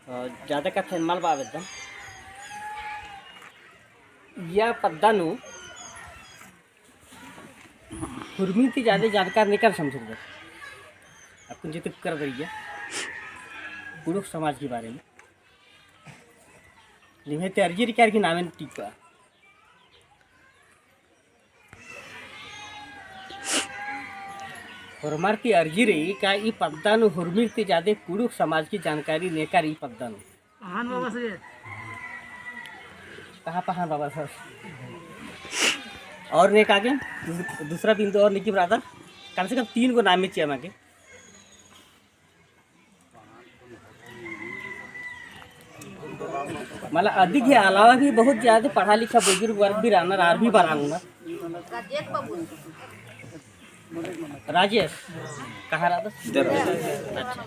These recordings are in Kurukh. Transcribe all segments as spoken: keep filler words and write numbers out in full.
अ, ज्यादा कत्थन मल बआ बेद्दन। इय्या पद्दा नू हुरमी ती ज्यादा जानकार नेकर समझरदर। अक्कुन जितु करदर इय्या कुँड़ुख़ समाज की बारे में। निम्है ती अर्जी रई का कि नामेन टिप्पा। होरमर ती अर्जी रई का ई पद्दा नू हुरमी ती ज्यादा कुँड़ुख़ समाज की जानकारी नेकर ई पद्दा नू। पहान बाबा से। कहाँ पहान बाबा से? और नेका गे दू-, दूसरा बिंदु और नेकी बरादर, कम से कम तीन गो नामे चिआ मा गे। मला अदी के अलावा भी बहुत ज्यादा पढ़ा लिखा बुजुर्ग वर्ग भी रअनर, आर भी बरआ ओंगनर। राजेश, कहाँ रअदस? अच्छा।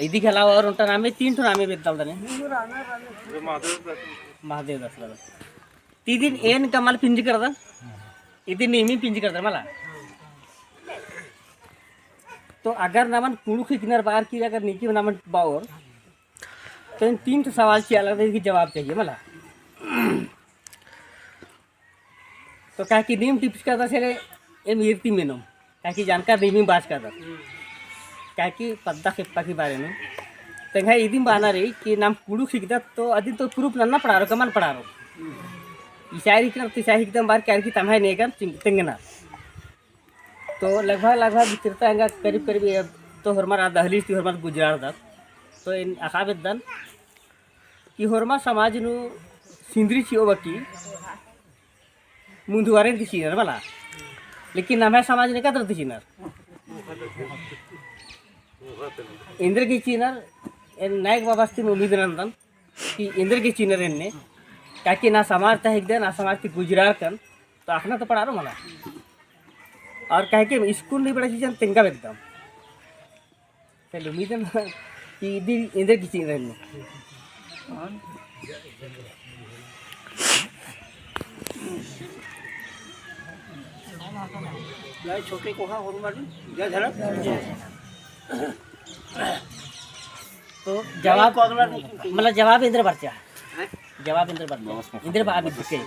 इदी के अलावा और ओन्टा नामे, तीन ठो नामे बेद्दालदन। महादेव दास रअदस। ती इदिन एन का मल पिंजकरदन, इदिन नीम ही पिंजकरदर मला। तो अगर नमन कुँड़ुख़ हिकनर बअर की अगर नेकी नमन बओर, तो एन तीन ठो सवाल चिआ लगदन, इदी जवाब चाहिए मला। तो काहे कि नीम टिप्स करदर से ले एम ईर ती मेनोम, काहे कि जानकार नीम ही बाचकदर, काहे कि पद्दा खेप्पा की बारे में। तो एंग्है इदिम बअना रई कि नाम कुँड़ुख़ हिकदत तो अदिन तो proof नन्ना पड़ारो, का मल पड़ारो। इसाई हिकनर तो इसाई हिकदम बअर की अरखी तम्है नेकर चिंग-, तेंगनर। तो लगभग, लगभग बिचरता एंगा करीब, करीब ये तो होरमर आ दहलीज ती होरमर गुजरारदत। तो एन अख़आ बेद्दन कि होरमर समाज नू सिंदरी चिओ बकी मुंधवारिन ती चिअनर मला, लेकिन नम्है समाज नू एकातर ती चिअनर। एन्देरगे चिअनर, एन नायक बाबस ती उम्मीद नन्दन कि एन्देरगे चिअनर एन्ने, काहे कि ना समाज ता हिकदन, ना समाज ती गुजरारकन, तो अख़ना तो पड़ारो मला। और काहे कि स्कूल नू बड़ा चीजन तेंगा बेद्दम। चलो, उम्मीद है कि इदी एन्देरगे चिअनर एन्ने। जय छोटे कोहा होरमारी, जय धर्म। तो जवाब, मतलब जवाब एन्देर बरचा। हैं? जवाब एन्देर बरचा। एन्देर बा अभी दिखे।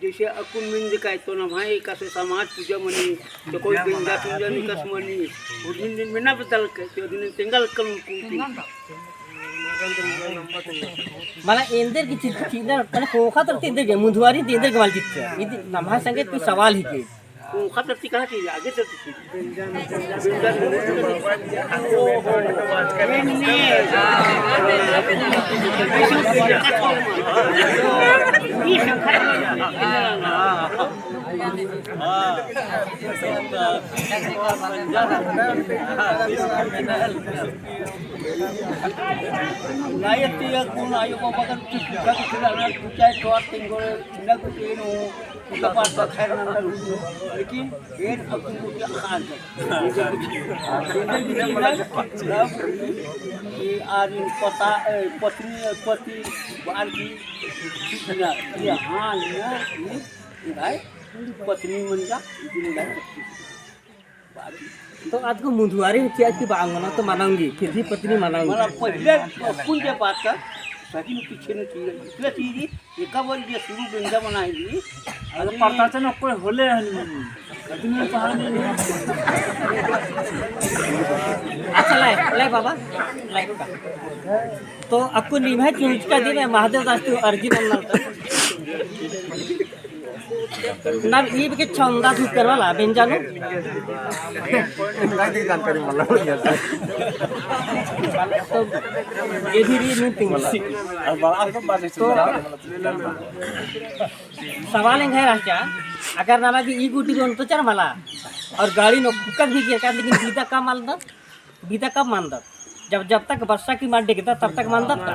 जैसे अक्कुन मेंजकय तो नम्है एकासे समाज पूजा मनी, तो कोई बेंजा पूजा निकस मनी, उदिन दिन मेना बदल के, तो दिन तेंगल कल कुंती। मला एन्देरगे चिअनर, मला कोखा तर एन्देरगे, मुंधवारी एन्देरगे मल चिच्चा। इदी नम्है संगे कोई सवाल हिके। कोखा तर ती कहाँ चीज, आगे तर ती चीज। लायक ती एक गुण आयो बाबा का चुप चुप कर ना पूछा है तो आप तेंगो ना कुछ ये नो, उसका पास का खैर ना कर, लेकिन ये अब तुमको क्या खान है? ये आदमी पता, ए, पत्नी, पति, बाल की, ना, ये हाँ, ये, ये, ये भाई, पत्नी मन जा, इतनी लायक। तो आज को मुंधवारी में क्या की बांगना तो मनाऊंगी, फिर भी पत्नी मनाऊंगी। मला पहिले कुन के बात का, सही में पीछे नहीं की, इतने चीज, एका बार ये शुरू बेंजा बनाएगी। अरे पता चला कोई होले हनी, अदमी पहानी नहीं। अच्छा, ले, ले बाबा, ले। तो अक्कु निम्है चुंचका दिन में महादेव दास ती अर्जी नन्ना लगदन। नम ईब के छंदा धुकर वाला बेंजा नू। नहीं जानकारी मला। तो ये भी री नहीं तिंग। तो सवाल एंग्है रहचा, अगर नमा गे ई गूटी ओन्तचर मला और गाड़ी नू कुक्कत भी केरकत, लेकिन बिदा कब मलदत? बिदा कब मलदत? जब, जब तक बरसा की मल डेगदत, तब तक मलदत का?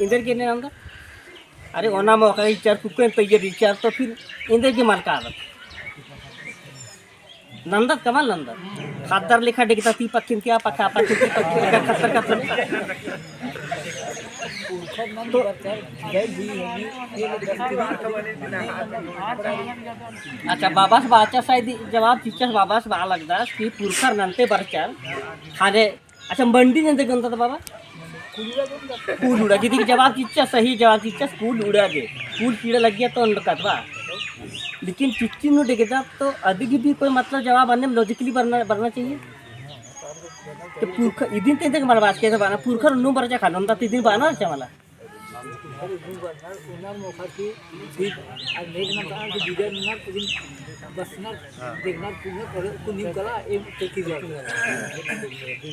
एन्देरगे नंदत? अरे, ओना मोख़ा इचर कुक्कन तैयार इचर, तो फिर एन्देरगे मलकादत? नंदत का मल नंदत? ख़द्दर लेखा डेगदत ती पक्खिन ती आ पक्खा, पक्खिन ती पक्खिन, एका खत्तर खत्तर। तो अच्छा, बाबस बाचा शायद जवाब चिच्चस, बाबस बआ लगदस कि पुरखर नन्ते बरचर, ख़ने अच्छा, मंडी ने देख गंता बाबा? कूल उड़ा गे। इदी जवाब चिच्चा, सही जवाब चिच्चा, कूल उड़ा गे। कूल कीड़ा लग्गिया तो अंडकत बा। लेकिन चिच्ची नू डेगदा तो अदिगी भी कोई मतलब जवाब अन्ने logically बरना, बरना चाहिए। तो पुरखा, इदिन ते देख मला बात कहते बाना, पुरखा नू बरचा खानो, तो इदिन बाना अच्छा मला।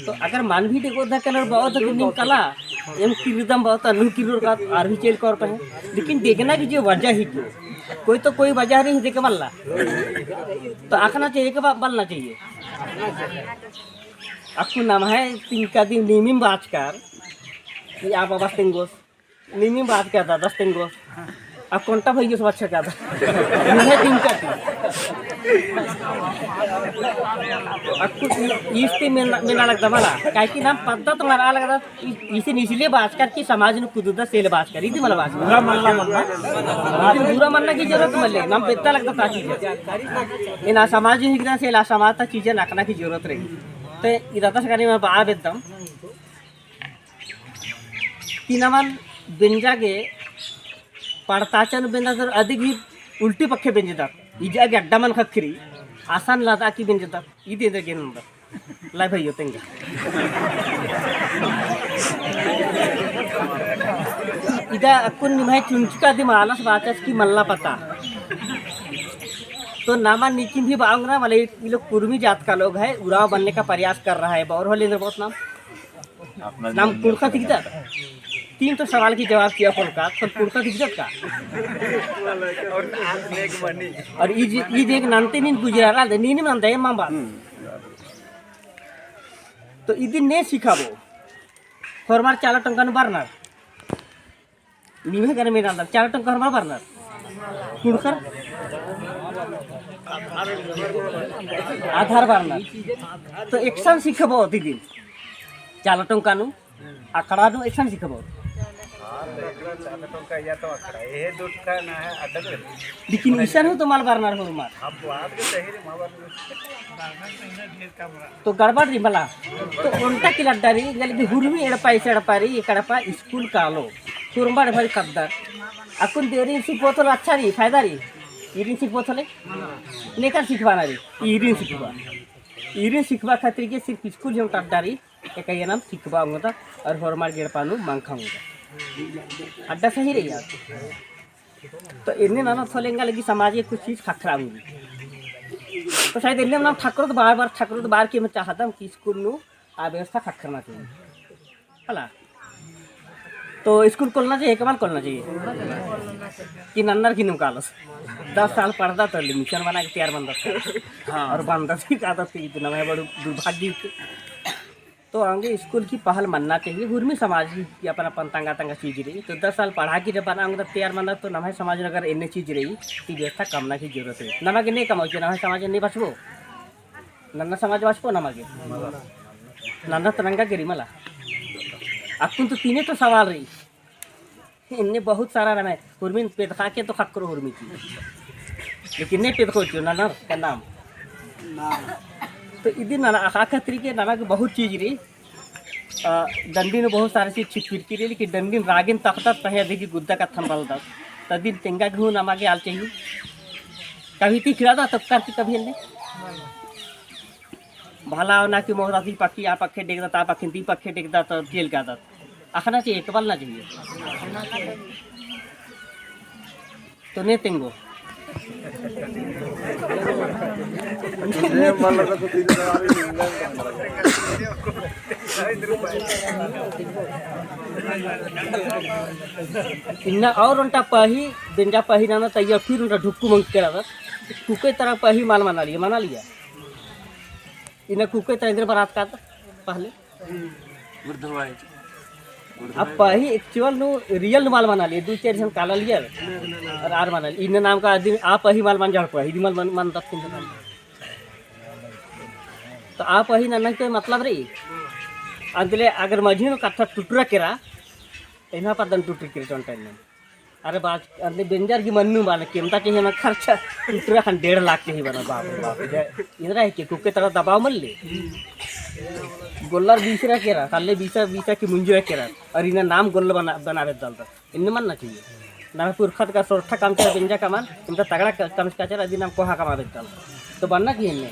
तो अगर मन भी देखो था कलर बहुत कि नीम कला, एम किरदम बहुत अन्नु किरोर का आर भी चेल कर पे। लेकिन देखना की जो वजह ही क्यों, कोई तो कोई वजह रई देखे मल्ला। तो अख़ना चाहिए कि बा-, बलना चाहिए। अक्कु नम्है तिंका दी नीमिम बाचकर कि आप आवाज तेंगोस। नीमिम बात करता, दस तेंगोस। अब कोंटा भइयोस बच्चा करता। निम्है तिंका ती। अक्कु ईस ती मेना, मेना लगता मला। काहे कि नाम पद्दा तो मला लगता, ई-, इसे निचले बाचकर कि समाज नू कुदुदा सेल बाचकर, इदी मला बाचकर। बुरा मन्ना मन्ना। लेकिन बुरा मन्ना की जरूरत मल्ले, नाम बेद्दा लगता ता चीज। इन्ना समाज ही गिरा सेल आ समाज ता चीजें नखना की जरूरत रई। तो इदा ता सकानी में बा बेद्दम। कि नमन बेंजा गे पड़ताचन बेंजा तर अदिगी उल्टी पक्खे बेंजदत। इजा गे अड्डा मल ख़क्खरी, आसान लदा की बेंजदत। इदी एन्देर गे नंदत। लाई भइयो तेंगा। इदा अक्कुन निम्है चुंचका दिम आलस बाचस कि मल्ला पता। तो नामा नीकिम भी बाउंगरा, मतलब, ये लोग कुर्मी जात का लोग है, उराँव बनने का प्रयास कर रहा है। बौर होले एन्देर बहुत नाम। नाम कुँड़ुख़त हिकदत? तीन तो सवाल की जवाब चिआ पोल्लकत, तो कुँड़ुख़त हिकदत का? और ई जे, ई जे एक नन्ते नीन गुजरा रहा, नीन नन्ते मामा। तो इदिन ने सिखाबओ। होरमर चाला टोंका नू बरनर। निम्है गने मेना अंदर चाला टोंका होरमर बरनर। कुँड़ुख़र आधार बरनर। तो एकसन सिखाबओ इदिन। चाला टोंका नू, अखड़ा नू एकसन सिखाबओ। लेकिन इसन हूँ तो मल बरनर होरमर। तो गड़बड़ रई मला। तो ओन्टा किला अड्डा रई, गल भी हुरमी एड़पा, इस एड़पा रई, एक एड़पा स्कूल कालो। हुरमर भारी कद्दर। अक्कुन देरिन सिखबओत होले अच्छा रई, फायदा रई। ईरिन सिखबओत होले। नेकर सिखबअना रई, ईरिन सिखबआ। ईरिन सिखबआ खातिर गे सिर्फ स्कूल ही ओन्टा अड्डा रई, एका एन्नेम सिखबआ ओंगदत, और होरमर गे एड़पा नू मंखा ओंगदत। अड्डा सही रई यार। तो एन्ने ननोत होले एंगा लगी समाज गे कुछ चीज ख़क्खरा ओंगी। तो शायद एन्ने नाम ख़क्खरोत बार बार, ख़क्खरोत बार की एम चाहदम कि स्कूल नू आ व्यवस्था ख़क्खरना चाहिए। हला? तो स्कूल खोलना चाहिए, कमाल खोलना चाहिए। कि नन्नर की नुम कालोस। दस साल पढ़दत तो मिशन बना के तैयार बन्दत। हाँ। और बन्दत ही कादत कि इतना मैं बड़ू दुर्भाग्य। तो आंगे स्कूल की पहल मन्ना चाहिए, हुरमी समाज की अपन अपन तंगा तंगा चीज रई। तो दस साल पढ़ा की जब बना अंग तैयार मन्ना तो नम्है समाज अगर एन्ने चीज रई, तो व्यवस्था कमना की जरूरत है। नमा गे ने कमाओ, नम्है समाज ने बचबो, नन्ना समाज बचबो नमा गे। नन्ना तरंगा गे रई मला। अक्कुन तो तीने तो सवाल रई। इन्ने बहुत सारा रअनर, हुरमिन पेदखा के तो ख़क्खरो हुरमी चीज। लेकिन ने पेदखो चिओ, नन्ना का नाम। तो इदिन नन्ना अख़ा खतरी के नन्ना के बहुत चीज रई। अ, डंडी नू बहुत सारा चीज छिपकिरकी रई, लेकिन डंडी नू रागिन तख़दत तहें अदिगी गुद्दा कत्थन बलदत। तो इदिन तेंगा गे हूँ नमा गे आल चाहिए। कभी ती किरादत तो करती कभी अन्ने। भला ना कि मोहरा ती पक्खी आ पक्खे डेगदत, आ पक्खी ती पक्खे डेगदत, तो तेल कादत। अख़ना चाहिए, कबलना चाहिए। तो ने तेंगो। इन्ना और ओन्टा पही, बेंजा पही नना तैया फिर ओन्टा ढुक्कू मंग केरा था। कुके तरह पही मल मना लिया, मना लिया। इन्ना कुके तरह इधर बरात का था, पहले। अब पही actual नू real नू मल मना लिए, दू चार झन काला लिए, और आर मना लिए। इन्ने नाम का आदमी, आ पही मल मन जाड़ पही, इदी मल मन, मन दस दिन का। तो आ पही नन्ना के मतलब रई। अंदले अगर मझी नू कत्था टुटरा केरा, तो इन्ना पद्दन टुटरी केरा चोंटा इन्ना। अरे बात, अन्ने बेंजर की मन्नू बाना, केमता चाहिए ना खर्चा, इतना खन डेढ़ लाख चाहिए बना, बाप रे बाप। इधर है कि कुके तरह दबाव मल ले। गोल्लर बीसरा केरा, तल्ले बीसा, बीसा की मुंजरा केरा, और इन्ना नाम गोल्ल बना, बनाबेद्दालदत। इन्ने मन्ना चाहिए। नाम पुरखत का सोरठा काम चेरा बेंजा कमन, इन्ना तगड़ा क-, काम का चेरा, अदी नाम कोहा कमाबेद्दालदत। तो बन्ना की इन्ने।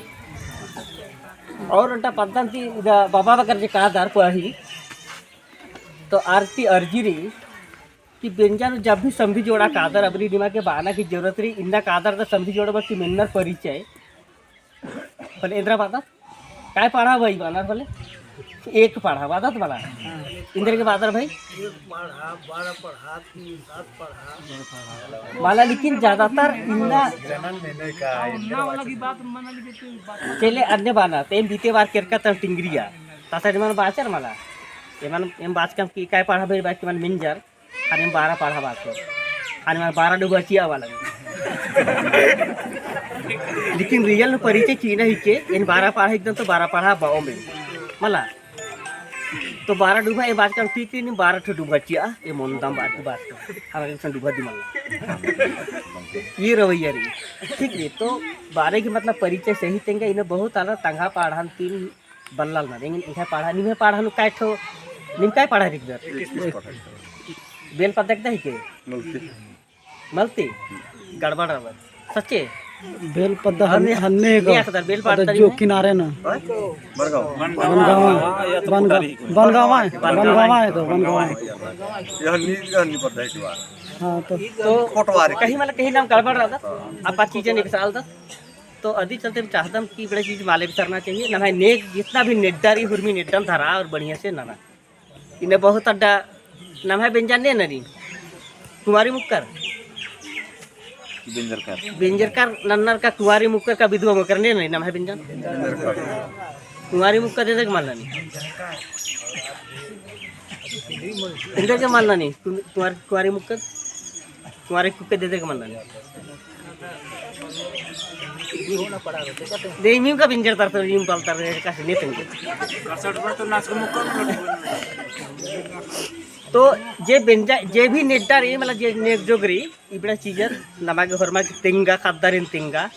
और ओन्टा पद्दा ती इदा बाबा बगर जे कादर कोहा ही, तो आरती अर्जी रई, कि बेंजा नू जब भी समधी जोड़ा कादर अबरी निमा गे बअना की जरूरत रई, इन्ना कादर ता समधी जोड़ा बस की मेन्नर परिचय। पहले एन्दरा बादर, काय पढ़ा भाई बानर पहले? एक पढ़ा, बादर तो मला। एन्दरा गे बादर भाई? एक पढ़ा, बारह पढ़ा, तीन, सात पढ़ा। मला लेकिन ज्यादातर इन्ना चले अन्य बानर, ते एम बीते बार केरका तन टिंगरिया। तासा निमन बाचर मला। एमन, एम बाचकम कि काय पढ़ा भाई बाकी मन मिंजर। ख़ने एम बारह पढ़ा बाचकम। ख़ने एम बारह डुबचिया बालम। लेकिन real नू परिचय चिअना हिके, एन बारह पढ़ा एकदम तो बारह पढ़ा बओम एम। मला। तो बारह डुबा एम बाचकम ठीक रई, नीम बारह ठो डुबचिया, एम ओन्दम बात, बात। हमारे इंसान डुबा दी मला। ये रवैया रई। ठीक रई, तो बारह की मतलब परिचय सही तेंगा, इन्ने बहुत आलर तंग्है पढ़ान तीन बल्लालनर, एंग-, एंग्है पढ़ा, निम्है पढ़ा नू काय ठो, नीम काय पढ़ा हिकदर? बेल पद्दा हिकदर हिके? मलती। मलती? गड़बड़ रअदर। सच्चे? बेल पद्दा हन-, हन्ने हिके। अख़दर बेल पद्दा जो किनारे ना। बनगाँव। बनगाँव। बनगाँव है तो, बनगाँव है। हाँ, तो। तो कोटवारी। कहीं मतलब कहीं नाम गड़बड़ रअदर। अब बात चीजें निकसालदर। तो अदी चलते एम चाहदम कि इबड़ा चीज मला बिसरना चाहिए। नम्है नेग जितना भी नेड्डा रई, हुरमी नेड्डन धरा और बढ़िया से नना। इन्ने बहुत अड्डा नम्है बेंजा ने ननी। कुंवारी मुक्कर। बेंजरकर। बेंजरकर नन्नर का कुंवारी मुक्कर का विधवा मुक्कर ने ननी नम्है बेंजा। कुंवारी मुक्कर दे देख मला ननी। इधर के मला ननी। कुं-, कुंवारी, कुंवारी मुक्कर। कुंवारी कुक्के दे देख मला ननी। दे इमिम का बेंजरतर तो इमिम बलतर रे का से नेतंगे। तो जे बेंजा, जे भी नेड्डा रई, मतलब जे नेग जोग रई, इबड़ा चीजर नमा गे होरमा गे तेंगा, ख़द्दारिन तेंगा,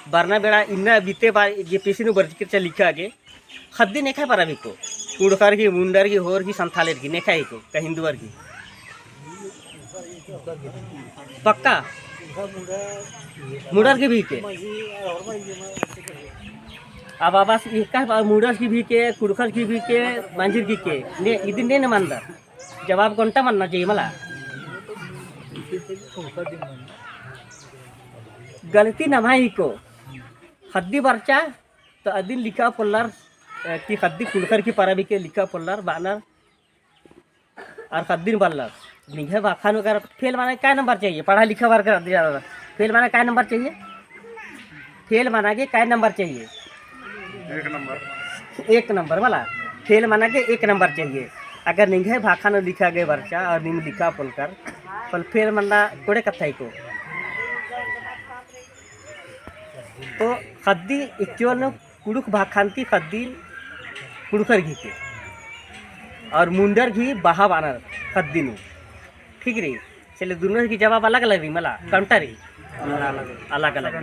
बरना बेड़ा इन्ना बीते बार जे पेसी नू बरचकर चा लिखा गे, ख़द्दी नेखय परब हिको। कुँड़ुख़र की, मुंडर की, होर की, संथालर की, नेखय हिको, का हिन्दुअर की। पक्का? मुंडर की भी हिके। अब आबास इक्का मुंडर की भी हिके, कुँड़ुख़र की भी हिके, मांझिर की हिके। ने, इदिन ने, ने मनदर। जवाब ओन्टा मनना चाहिए मला। गलती नम्है हिको। ख़द्दी बरचा, तो अदिन लिखा पोल्लर, अ, कि ख़द्दी कुँड़ुख़र की परब हिके लिखा पोल्लर बानर, और ख़द्दिन बल्लर। निंग्है भाखा नू अगर फेल मना गे काय नंबर चाहिए? पढ़ा लिखा वर्ग कर दिया। फेल मना गे काय नंबर चाहिए? फेल मना गे काय नंबर चाहिए? एक नंबर। एक नंबर मला। फेल मना गे एक नंबर चाहिए। अगर निंग्है भाखा नू लिखा गे बरचा और नीम लिखा पोल्लर, पल फेल मन्ना कोड़े कत्था हिको। तो ख़द्दी actual नू कुँड़ुख़ भाखा ती ख़द्दी कुँड़ुख़र गही हिके। और मुंडर गही बहा बानर ख़द्दी नू। ठीक रई? से ले दुनो गही जवाब अलग अलग रई मला, कमटा रई। अलग अलग।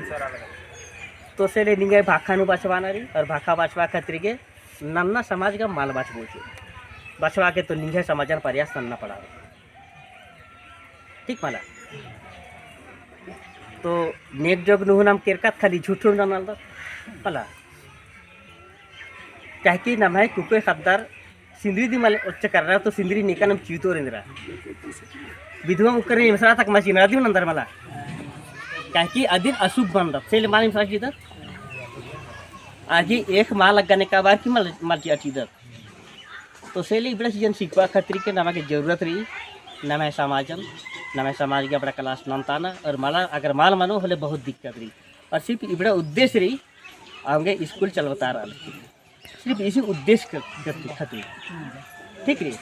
तो से ले निंग्है भाखा नू बचबाना रई और भाखा बचबा खतरी गे नन्ना समाज गा मल बचबओ चिओ। बचबा गे तो निंग्है समाजन प्रयास नन्ना पड़ारो। ठीक मला। तो नेग जोग नू हूँ नाम केरकत खाली झूठो ननालदत मला। काहे कि नम्है कुकोय ख़द्दर सिंदरी दी मल ओच्च कररा तो सिंदरी नेका नाम चितोर एन्दरा। विधवा मुक्कर ने इमसरा तक मल चिना दी नंदर मला। काहे कि अदिन अशुभ मनदत, से ले मल इमसरा चिदत। आगे एक माल लग्गा नेका बार की मल, मल चिदत। तो से ले इबड़ा चीजन सिखबा खतरी के नमा गे जरूरत रई, नम्है समाजन, नम्है समाज गे अबड़ा class नन्ताना, और मला अगर मल मनो होले बहुत दिक्कत रई। और सिर्फ इबड़ा उद्देश्य रई, अवंगे स्कूल चलवतार आल। सिर्फ इसी उद्देश्य क-, क-, खतरी। ठीक रई?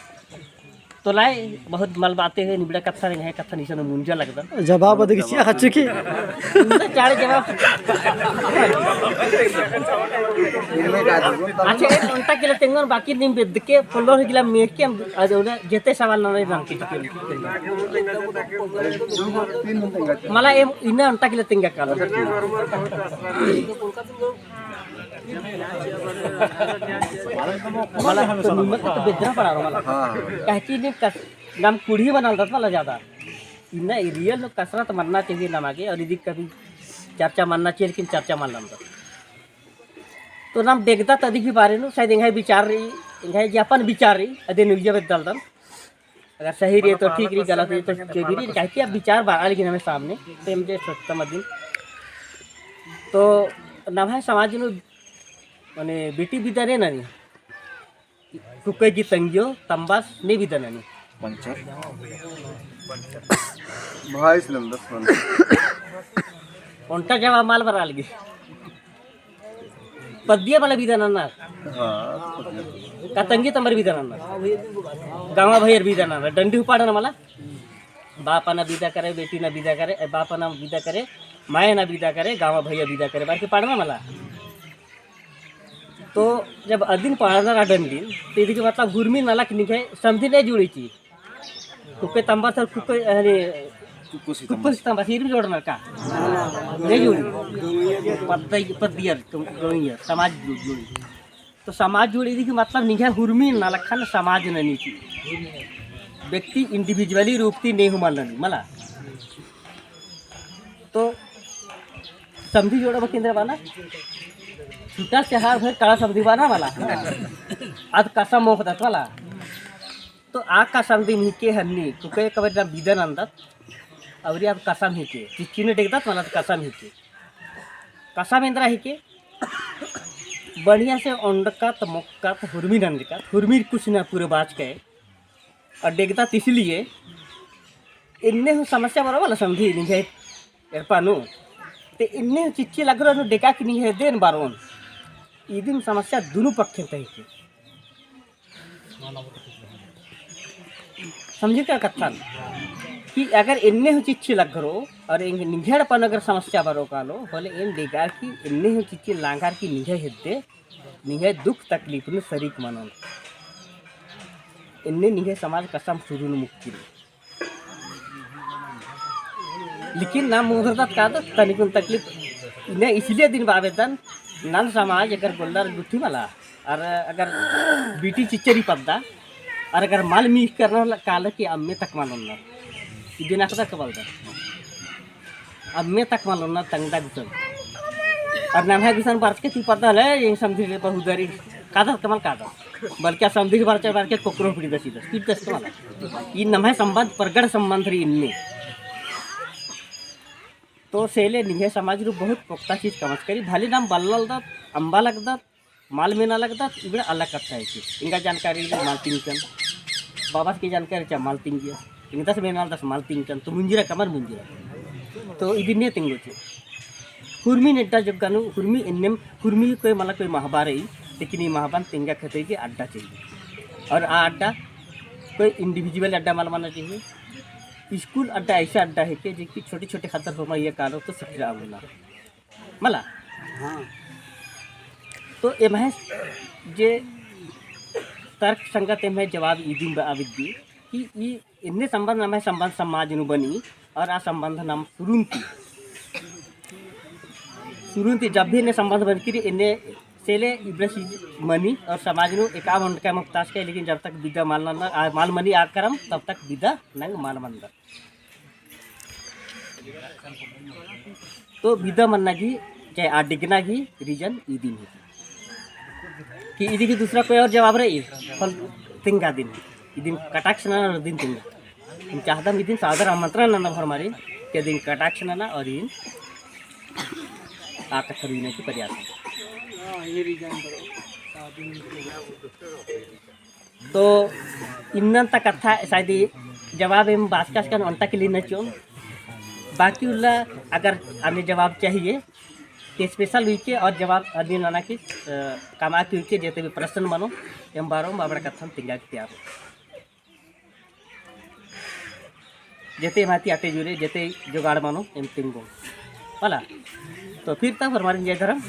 तो लाए, बहुत मल बाते हैं, निबड़ा कत्था रई, है कत्था निसन मुंजा लगदन। जवाब अदे किसी अच्छा की? चाड़े जवाब। अच्छा, एक घंटा के लिए तेंगन, बाकी दिन बेद के, पोल्लोर के लिए मेक के, हम, आज उन्हें जेते सवाल ना रहे, राम के। मला एम इन्ना घंटा के लिए तेंगा कालो। मला तो निम्मत तो बेदरा पड़ा रहो मला। हाँ। काहे कि ने कस-, नाम कुढ़ी बनाल रहत मला ज्यादा। इन्ना real कसरत मन्ना चाहिए नमा गे, और इदी कभी चर्चा मन्ना चाहिए, लेकिन चर्चा मल नंदत। तो नाम देखदा तदी के बारे नू शायद एंग्है विचार रही, एंग्है जे अपन विचार रही, अदे नुइया बेद्दलदन। अगर सही रही तो ठीक रही, गलत रही तो जे भी रही, काहे कि अब विचार बरआ लगी नम्है सामने, तो एम जे सोचतम अदिन। तो नम्है समाज नू माने बेटी बिदा ने ननी, कुक्कय की तंग्यो तम्बास ने बिदा ननी। पंचर। भाई से नंदस पंचर। ओन्टा जवाब मल बरआ लगी। पद्दिया मला बिदा नन्ना। हाँ, पद्दिया। का तंग्यो तम्बर बिदा नन्ना। गाँवा भैयर बिदा नन्ना। डंडी हूँ पाड़ना मला। बाप ना बिदा करे, बेटी ना बिदा करे, ए, बाप ना बिदा करे, माय ना बिदा करे, गाँवा भैया बिदा करे, बार के पाड़ना मला। तो जब अदिन पाड़ना रहा डंडी, तो इदी के मतलब हुरमी नलख निंग्है समधी ने जुड़ी की। कुक्कय तम्बर सर कुक्कय, अरे, कुक्को सी कुक्को तम्बर। सी तम्बर, सिर्फ जोड़ना का? ने जुड़ी। पद्दा, पद्दियर, तुम, जोड़ियर, समाज जु-, जुड़ी। तो समाज जुड़ी इदी के मतलब निंग्है हुरमी नलखन समाज ननी की। व्यक्ति individually रूप ती ने हूँ मल ननी, मला। तो समधी जोड़बा केंद्र बअना, छुटा से हार भर कड़ा समधी बअना मला। अद कसम मोख़दत मला। तो आ कसम दिम हिके हन्नी, कुक्कय कबर ना बिदा नंदत, अउर अद कसम हिके, चिच्ची ने डेगदत मला अद कसम हिके। कसम एन्दरा हिके, बढ़िया से ओंडकत, मोक्कत, हुरमी नंजकत, हुरमी कुछ ना पूरे बाच के, और डेगदत इसलिए, इन्ने हूँ समस्या बरओ मला समधी निंग्है एड़पा नू। ते इन्ने हूँ चिच्ची लग्गरो नू डेगा की निंग्है देन बरओन। इदिम समस्या दुनु पक्षन तहिके। समझी का कत्थन? कि अगर इन्ने हूँ चिच्ची लग्गरो और एंग निंग्है एड़पा नू अगर समस्या बरओ कालो, होले एन डेगा की इन्ने हूँ चिच्ची लांगर की निंग्है हेद्दे निंग्है दुख तकलीफ नू सरीक मनोन। इन्ने निंग्है समाज कसम सुरु नू मुक्की। लेकिन नाम मुंगरदत कादत तनिकुन तकलीफ इन्ने इसलिए दिन बाबेदन नन समाज अगर गोल्लर गुट्ठी मला और अगर बीटी चिच्चरी पद्दा और अगर मल मीख करना होला काले कि अम्मे तक मल ओन्ना। इदिन अख़दर का बलदर। अम्मे तक मल ओन्ना तंगदा गुसन। और नम्है गुसन बरचके ती पद्दा ले, ये समधी ले बहुदरी। कादत कमल कादत। बल्कि आ समधी बरचा बरके कोकरो पिड़दस इदस। पिड़दस कमल। ई नम्है संबंध, प्रगढ़ संबंध रई इन्ने। तो सेले निंग्है समाज नू बहुत पोक्ता चीज कमचका रई। भले नाम बल्ललदत, अम्बा लगदत, मल मेना लगदत, इबड़ा अलग कत्था हिके। एंगा जानकारी रई मल तिंगकन, बाबस की जानकारी चा मल तिंगिया, एंगदस मेनालदस मल तिंगकन, तो मुंजरा कमर मुंजरा। तो इदिन ने तिंगो चे। हुरमी नेड्डा जोग्गा नू, हुरमी एन्नेम, हुरमी कोई मला कोई महबा रई, लेकिन ई महबान तिंगा खतई के अड्डा चाहिए। और आ अड्डा कोई individual अड्डा मल मना चाहिए। स्कूल अड्डा ऐसा अड्डा हिके, जे कि छोटे छोटे ख़द्दर होरमा ये कालो तो सिखरा अवना। मला? हाँ। तो एम्है जे तर्क संगत एम्है जवाब इदिम बआ बेद्दी कि ई एन्ने संबंध नम्है संबंध समाज नू बनी और आ संबंध नाम सुरुन ती, सुरुन ती जब भी एन्ने संबंध बनकी रई एन्ने सेले इबड़ा चीज मनी और समाज नू एका मंडका मुक्तास के, लेकिन जब तक बिदा मल नन्ना, आ, मल मनी आ करम, तब तक बिदा नंग मल मंदर। तो बिदा मन्ना गही, चाहे आ डेगना गही reason इदिन है। कि इदी की दूसरा कोई और जवाब रई, फल तिंगा दिन, इदिन कटाक्ष नना और इदिन तिंगा। हम चाहता हम इदिन सादर आमंत्रण नना भर मारी, कि इदिन कटाक्ष नना और इदिन आकर्षण लेने की प्रयास है। तो इन्नन ता कत्था शायद जवाब एम बाचकाचकन ओन्टा के लिए नचोन। बाकी उल्ला अगर अन्य जवाब चाहिए तो special हुई के और जवाब अन्य नना के, अ, कमा के हुई के जेते भी प्रश्न मनो एम बारो बाबड़ा कत्थन तिंगा के तैयार हो। जेते माती आटे जुरे, जेते जुगाड़ मनो, एम तिंगो। होला? तो फिर तब हमारे जय धर्म।